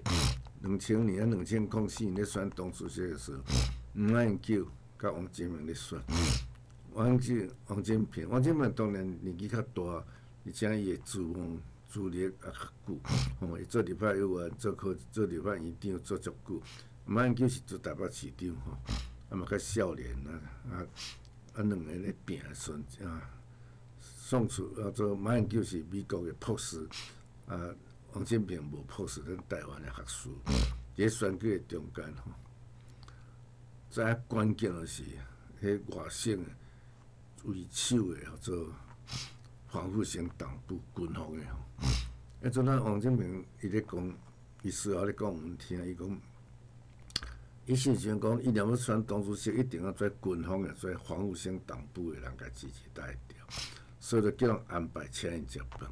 ，2000年啊，2004年咧選黨主席的時陣，馬英九佮王金平咧選，王金平，王金平當然年紀較大，而且伊的資方資歷也較久，吼，伊做立法委員、做科、做立法院長做足久，馬英九是做台北市長吼，啊嘛較少年啊啊。啊，兩个咧拚的時陣啊，宋楚啊做馬英九是美國的博士，啊，王金平無博士，咱台灣的學士。佇選舉的中間吼，知影關鍵就是彼外省的為首的叫做黃復興黨部軍方的吼。彼陣咱王金平伊咧講，伊事後咧講阮聽，伊講。伊事實講，伊若欲選黨主席，一定要做軍方的、做黃復興黨部的人共支持才會著，所以就叫人安排請𪜶食飯。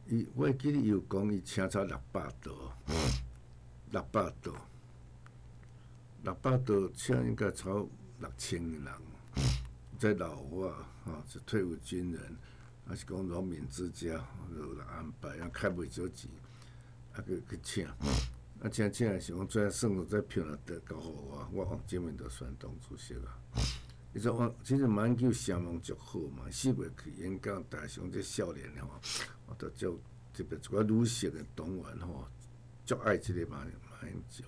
伊我會記得伊有講，伊請差600桌，六百桌，六百桌請應該超6000個人，這老化吼，是退伍軍人，還是講農民之家，有人安排，啊，開袂少錢，啊去去請。啊，請請的時講，最後算落這票若得交予我，我王金平就選黨主席啊。伊說王，其實馬英九聲望足好嘛，4月去演講，大家想這少年的吼，我都足特別一寡女性的黨員吼，足愛這个馬英九。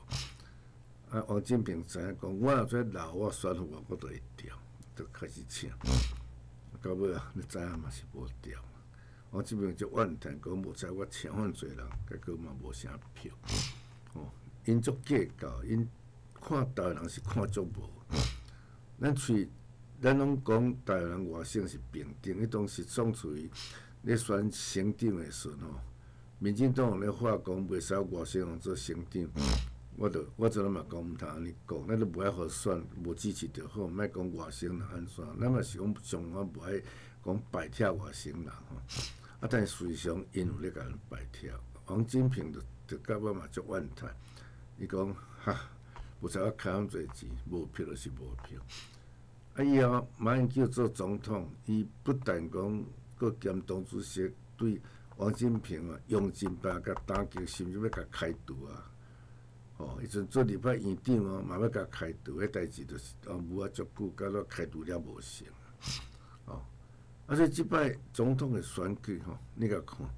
啊，王金平知影講，我若做老，我選予我，我就會調，就開始請。到尾啊，你知影嘛是無調。王金平就怨嘆講，無彩我請遐濟人，結果嘛無啥票。哦，𪜶足計較，𪜶看台灣人是看足無。咱喙，咱攏講台灣人外省是平等，彼當時宋楚瑜咧選省長的時陣吼，民進黨咧話講袂使外省人做省長，我陣嘛講毋通按呢講，咱都無愛予選，無支持就好，莫講外省人按怎，咱嘛是講上我無愛講排斥外省人吼。啊，但是事實上，𪜶有咧共人排斥。王金平就到尾嘛足怨嘆，伊講哈，無彩我開遐濟錢，無票就是無票。啊，以後馬英九做總統，伊不但講閣兼黨主席，對王金平啊用盡辦法共打擊，甚至欲共開除啊。吼，彼陣做立法院長哦，嘛欲共開除，彼代誌就是哦，無啊足久，到了開除了無成。哦，啊，所以這擺總統的選舉吼，你共看。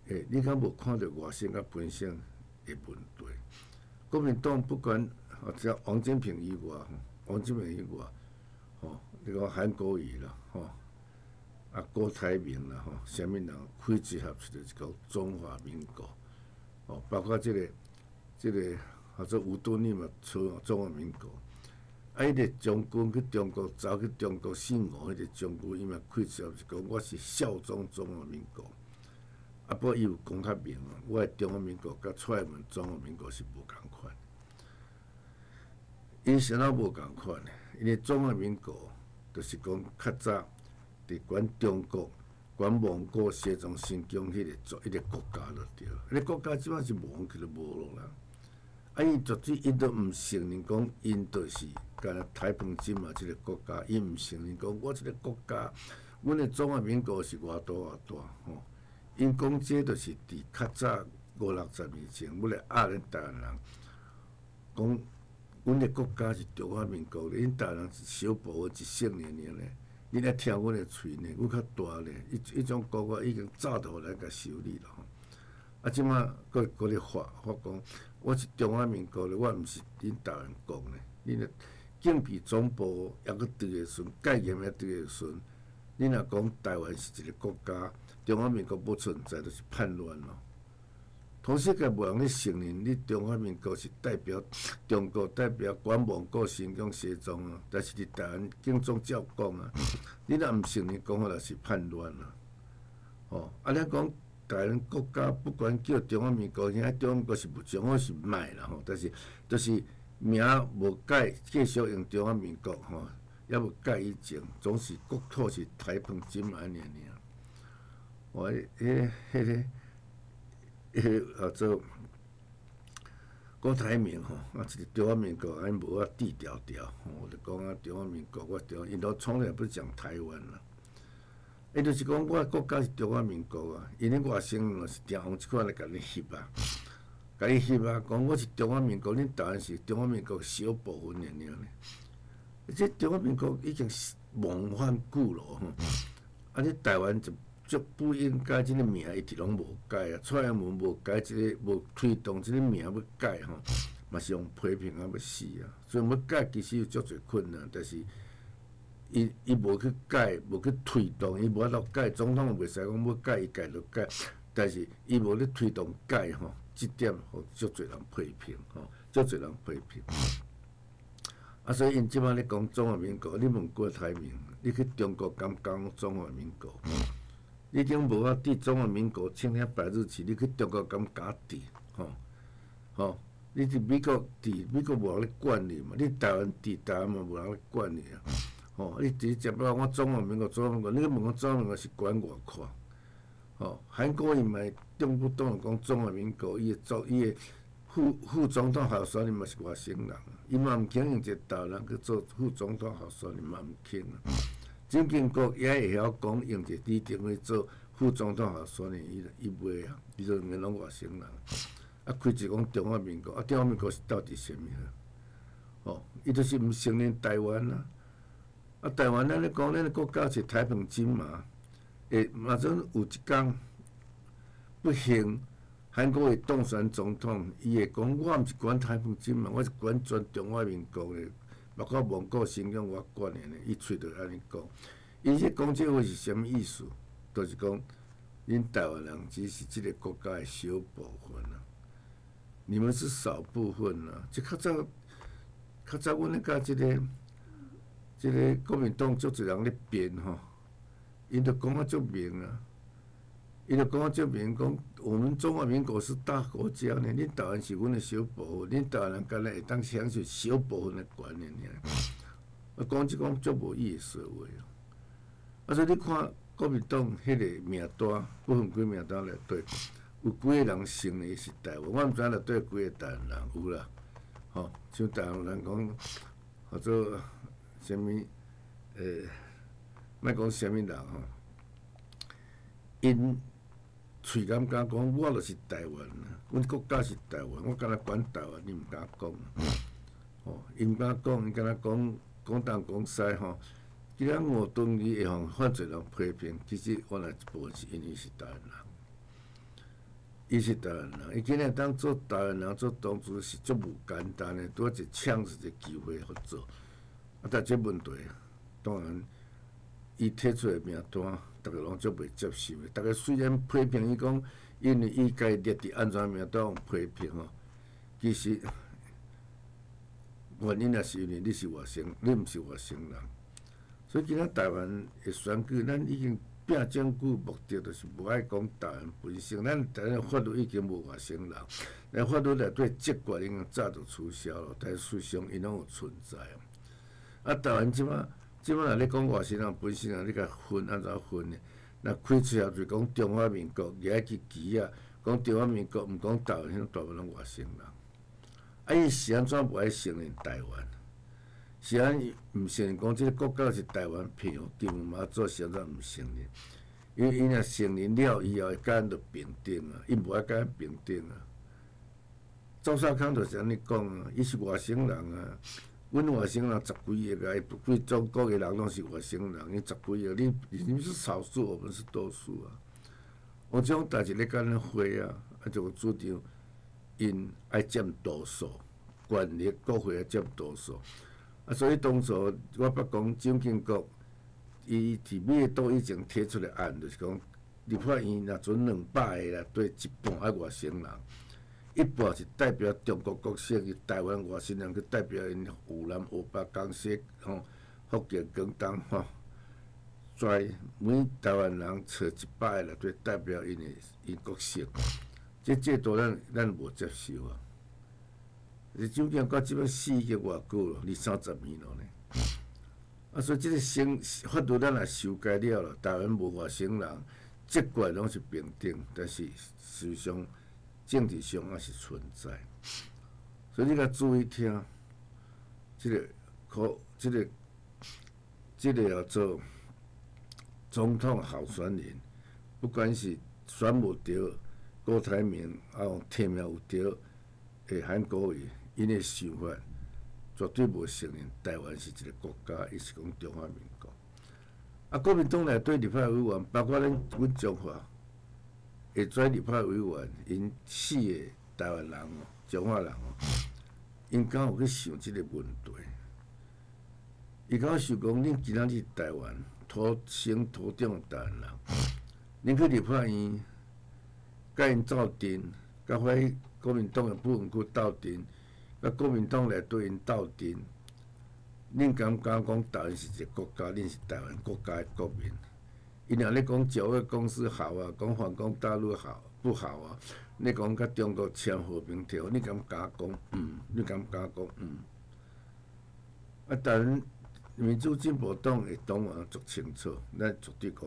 欸，你敢無看著外省佮本省的問題？國民黨不管，只要王金平以外，王金平以外，吼，你講韓國瑜啦，吼，啊郭台銘啦，吼，啥物人開一合就是講中華民國，吼，包括這个，或者吳敦義嘛，出中華民國，啊，彼个將軍去中國走去中國姓吳彼个將軍，伊嘛開一合是講我是效忠中華民國。啊，不過伊有講較明，我的中華民國佮蔡英文中華民國是無仝款。𪜶是按怎無仝款的？因為中華民國就是講較早佇管中國、管蒙古、西藏、新疆彼個做一個國家就對了。彼個國家這擺是無去就無落啦。啊！𪜶絕對𪜶都毋承認講，𪜶就是干焦台澎金馬這個國家，𪜶毋承認講我這個國家，阮的中華民國是偌大偌大吼。𪜶講這就是佇較早五六十年前，欲來壓咱台灣人，講阮的國家是中華民國，恁台灣人一小部分一省爾爾呢，恁愛聽阮的喙呢，阮較大咧，彼種講法已經早就予咱共修理了吼。啊，這擺閣閣咧發發講，我是中華民國的，我毋是恁台灣國呢。恁的警備總部猶閣佇的時陣，戒嚴猶佇的時陣，恁若講台灣是一個國家，中華民國不存在，就是叛亂咯。全世界無人咧承認你中華民國是代表中國，代表管蒙古、新疆、西藏啊，但是佇台灣警總照講啊，你若毋承認，講法就是叛亂啊。吼，啊，咱講台灣國家不管叫中華民國，遐中華民國是無中好是䆀啦吼，但是就是名無改，繼續用中華民國吼，猶無改以前，總是國土是台澎金馬爾爾。我彼彼個。彼個叫做郭台銘吼，啊，一個中華民國，𪜶無法低調調，我就講啊，中華民國，我中，𪜶都從來不講台灣啦。伊就是講我國家是中華民國啊，𪜶咧外省人是定用這款來共你翕啊，共你翕啊，講我是中華民國，恁台灣是中華民國小部分爾爾呢。這中華民國已經忘返久咯，吼，啊，你台灣就。足不應該，這個名一直攏無改啊！蔡英文無改這個，無推動這個名欲改吼，嘛是予批評啊欲死啊！所以欲改其實有足濟困難，但是伊伊無去改，無去推動，伊無法度改。總統袂使講欲改，伊改就改，但是伊無咧推動改吼，這點予足濟人批評吼，足濟人批評。啊，所以𪜶這擺咧講中華民國，你問郭台銘，你去中國敢講中華民國？你已經無法佇中華民國青天白日旗，你去中國敢敢佇？吼吼！你佇美國佇美國無人咧管你嘛？你台灣佇台灣嘛無人咧管你啊！吼！你直接講我中華民國，中華民國，你去問講中華民國是管偌闊？吼！韓國瑜嘛動不動講中華民國，伊的總伊的副副總統候選人嘛是外省人，伊嘛毋肯用一個台灣人去做副總統候選人嘛毋肯啊！蔣經國也會曉講用一個李登輝做副總統候選人，伊伊袂啊，伊就兩個攏外省人。啊，開一講中華民國，啊，中華民國是到底啥物貨？吼，伊就是毋承認台灣啊。啊，台灣咱咧講，咱的國家是台澎金馬，會嘛準有一工不幸韓國瑜當選總統，伊會講我毋是管台澎金馬，我是管全中華民國的。包括蒙古、新疆，我管的呢。伊喙就按呢講，伊這講這話是啥物意思？就是講，恁台灣人只是這個國家的小部分啊，你們是少部分啊。這較早，較早阮咧佮這個，這個國民黨足濟人咧辯吼，𪜶就講啊足明啊，𪜶就講啊足明，講我們中華民國是大國家呢，恁台灣是阮的小部分，恁台灣人敢若會當享受小部分的權利爾。啊，講這講足無意思的話啊！啊，所以你看國民黨彼個名單，不分區名單內底，有幾個人承認是台灣？我毋知影內底有幾個台灣人有啦，吼，像台灣人講，號做啥物？莫講啥物人吼，𪜶喙敢敢講，我就是台灣啊，阮國家是台灣，我敢若管台灣，你毋敢講，吼，伊毋敢講，伊敢若講講東講西吼。既然吳敦義會予遐濟人批評，其實原來一部分是因為是台灣人，伊是台灣人，伊今日當做台灣人做黨主席是足無簡單的，拄仔一搶一個機會予做，啊，但這問題當然伊提出的名單，逐家攏足袂接受的。逐家雖然批評伊講，因為伊家列佇按怎名單批評吼，其實原因也是因為你是外省，你毋是外省人。所以今仔台灣的選舉，咱已經。拼证据目的就是无爱讲台湾本身，咱台湾法律已经无外省人，咱法律内底籍贯已经早就取消了，但事实上𪜶拢有存在。啊，台湾这马这马若咧讲外省人本身啊，你共分按怎分呢？若开喙也就是讲中华民国，举一支旗仔，讲中华民国，毋讲台湾，彼大部分拢外省人。啊，伊是按怎无爱承认台湾？是按毋承认讲这个国家是台湾澎湖金门马祖，是按怎毋承认？因为𪜶若承认了以后，会共咱就平等啊，𪜶无爱共咱平等啊。赵少康就是按呢讲啊，伊是外省人啊，阮外省人十几亿啊，规中国的人拢是外省人，𪜶十几亿，你们是少数，我们是多数啊。我这种代志咧共咱回啊，啊就主张𪜶爱占多数，权力国会爱占多数。啊，所以当初我捌讲蒋经国，伊伫美国以前提出的案，就是讲立法院若准200个内底一半爱外省人，一半是代表中国国籍，台湾外省人去代表𪜶湖南、湖北、江西、吼福建、广东吼，跩每台湾人揣100个内底代表𪜶的𪜶国籍，这制度咱无接受啊。你蒋经国这摆死已经偌久咯，二三十年咯呢。啊，所以这个新法律咱也修改了啦，台湾无外省人，籍贯拢是平等，但是事实上政治上也是存在。所以你较注意听，这个可这个这个叫做总统候选人，不管是选无著郭台铭，啊，提名有著的韩国瑜，𪜶的想法绝对无承认台湾是一个国家，伊是讲中华民国。啊，国民党内底立法委员，包括咱阮彰化会选立法委员，𪜶四个台湾人哦，彰化人哦，𪜶敢有去想这个问题？伊敢想讲，恁今仔日台湾土生土长的台湾人，恁去立法院，佮𪜶斗阵，佮遐国民党的不分区斗阵，佮国民党内底𪜶斗阵，恁敢敢讲台湾是一个国家？恁是台湾国家的国民。𪜶若咧讲九二共识好啊，讲反攻大陆好不好啊？你讲佮中国签和平条约，你敢敢讲？你敢敢讲？啊，台湾民主进步党的党员足清楚，咱绝对讲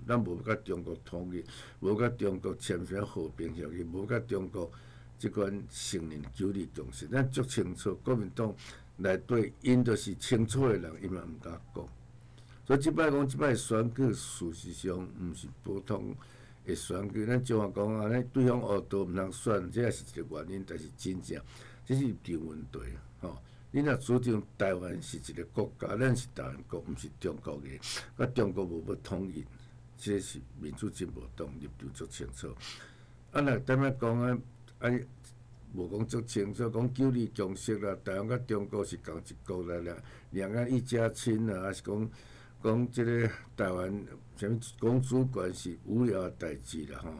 咱无佮中国统一，无佮中国签啥和平协议，无佮中国这款承认九二共识，咱足清楚。国民党内底𪜶就是清楚的人，伊嘛毋敢讲。所以这摆讲这摆选举，事实上毋是普通的选举。咱彰化讲啊，咱对方乌道毋通选，这也是一个原因。但是真正这是一场问题，吼。你若主张台湾是一个国家，咱是台湾国，毋是中国的，佮中国无欲统一，这是民主进步党立场足清楚。啊，若踮遐讲啊，啊，无讲足清楚，讲九二共识啦，台湾佮中国是仝一国啦，两岸一家亲啦，还是讲讲这个台湾啥物讲主权是无聊的代志啦，吼。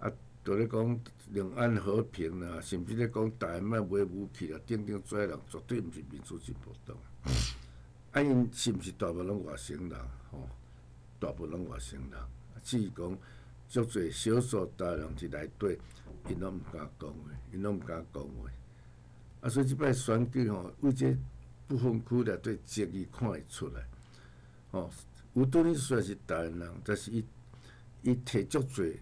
啊，就咧讲两岸和平啦，甚至咧讲台湾莫买武器啦，等等，这人绝对毋是民主进步党。啊，𪜶是毋是大部分拢外省人？吼，大部分拢外省人。只是讲足济少数台湾人伫内底，𪜶拢毋敢讲话，𪜶拢毋敢讲话。啊，所以这摆选举吼，为这不分区内底争议看会出来。吼，吴敦义虽然是台湾人，但是伊提足济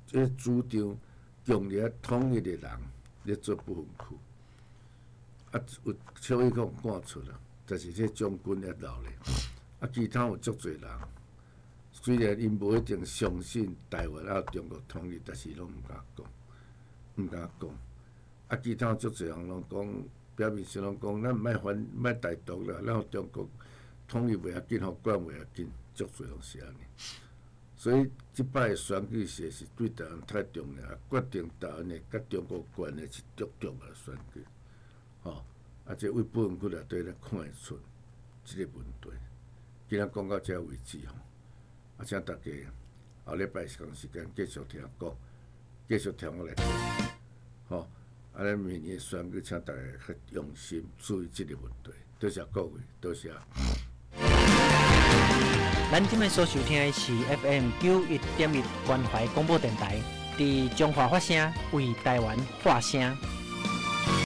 这主张强烈统一的人咧做不分区。啊，有邱毅讲赶出啦，但是这将军也留咧。啊，其他有足济人，虽然𪜶无一定相信台湾啊中国统一，但是拢毋敢讲，毋敢讲。啊，其他有足济人拢讲，表面上拢讲，咱莫反莫台独啦，咱予中国统一袂要紧，予管袂要紧，足济拢是按呢。所以这摆选举是对台湾太重要，决定台湾的佮中国关系是足重要的选举，吼。啊，这为不分区内底咧看会出这个问题。今仔讲到这为止吼，啊，请大家后礼拜仝时间继续听讲，继续听我来讲，吼。啊，咱明年选举，请大家较用心注意这个问题。多谢各位，多谢。咱這擺所收聽的是 FM 91.1關懷廣播電臺，佇彰化發聲，為臺灣發聲。